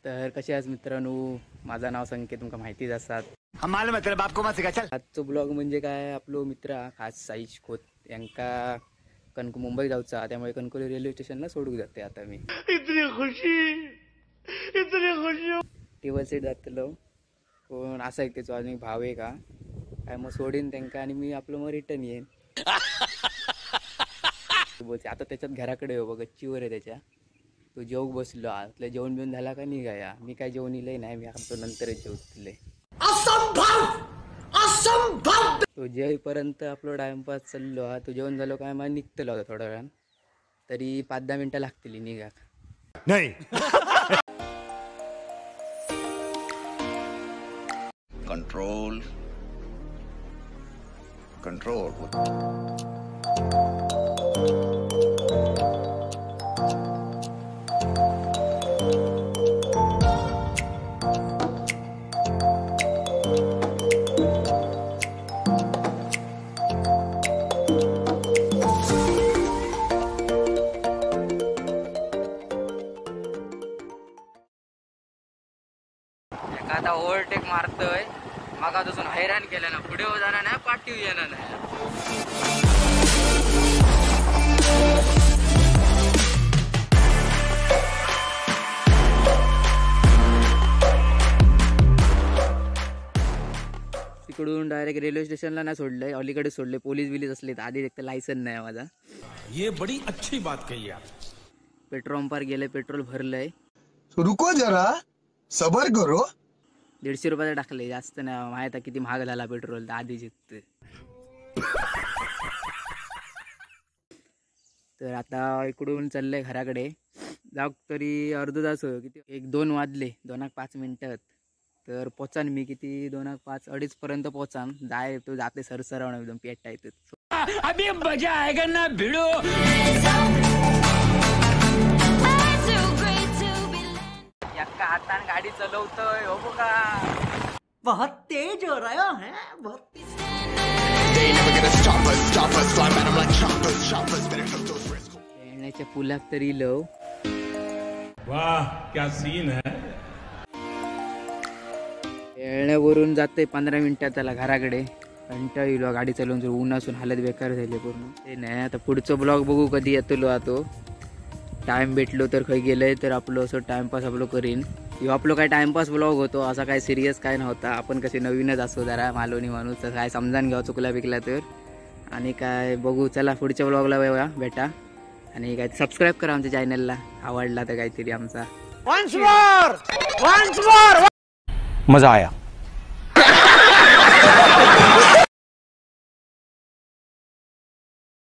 तर कसे आज मित्रांनो, माझं नाव संकेत, तुमका माहितीच असतात। हम मालूम है तेरे बाप को मत सिखा, चल। आजचो ब्लॉग म्हणजे काय, आपलो मित्र खास साईश खोत यांका कणकू मुंबई जाऊचा, त्यामुळे कणकवली रेल्वे स्टेशनला सोडू जाते आता मी। इतनी खुशी, इतनी खुशी। टेबल सीट जातलो कोण असा एक त्याचो अजून एक भाव आहे का काय, मग सोडीन त्यांका आणि मी आपलं मग रिटर्न येईन। बोलते आता त्याच्यात घराकडे येऊ बघ, गच्चीवर आहे त्याच्या, तो जेवूक बसलो, आपलं जेवण बिवण झाला का निघाया। मी काय जेवण इलंय नाही, मी आपलं नंतरच जेवतले। असंभव, असंभव। तो जेईपर्यंत आपलं टाइमपास चाललो हा, तो जेवण झालो काय मग निघतलो आता थोड्या वेळान, तरी 5-10 मिनिटं लागतील निघाक। नाही। Control, control. आता ओव्हरटेक मारतोय, माका तसून हैराण केलं ना, पुढे जाणार नाही पाठीव येणार नाही। तिकडून डायरेक्ट रेल्वे स्टेशनला नाही सोडलंय, अलीकडे सोडले, पोलीस बिलीस असले तर आधी एक तर लायसन नाही माझा। ये बड़ी अच्छी बात कही आप। पेट्रोल पंपावर गेले, पेट्रोल भरलंय। रुको जरा सबर करो। 150 रुपयाचं टाकले, जास्त नाही, माहित आहे किती महाग झाला पेट्रोल आधी जितकं। तर आता इकडून चाललंय घराकडे, जाऊ तरी अर्धा तास होय, किती 1-2 वाजले, 2:05 मिनिटात तर पोचान मी, किती 2:05 अडीच पर्यंत पोचान। जाय तो जाते सरसरावण एकदम पेटा येत। अभी मजा आएगा ना भिडो। हातान गाडी चालवतोय हो बघा, बहुत तेज हो रहा है, बहुत तेज। खेळण्याच्या फुलाक तरी लव। वाह क्या सीन है। खेळण्यावरून जाते 15 मिनिटात त्याला घराकडे, कंटाळा येईल गाडी चालवून, ऊन असून हालत बेकार झाली पूर्ण। ते नाही आता पुढचं ब्लॉग बघू कधी येतलो, आता टाइम भेटलो तर खंय गेलंय तर आपलं असं टाइमपास आपलं करीन। किंवा आपलं काय टाइमपास ब्लॉग होतो, असा काय सिरियस काय नव्हता, आपण कसे नवीनच असो जरा मालवणी माणूस, तर काय समजान घ्यावं चुकला बिकला तर। आणि काय बघू, चला पुढच्या ब्लॉगला बघा भेटा, आणि काय सबस्क्राईब करा आमच्या चॅनलला, आवडला तर काहीतरी आमचा। Once more, once more. मजा आया।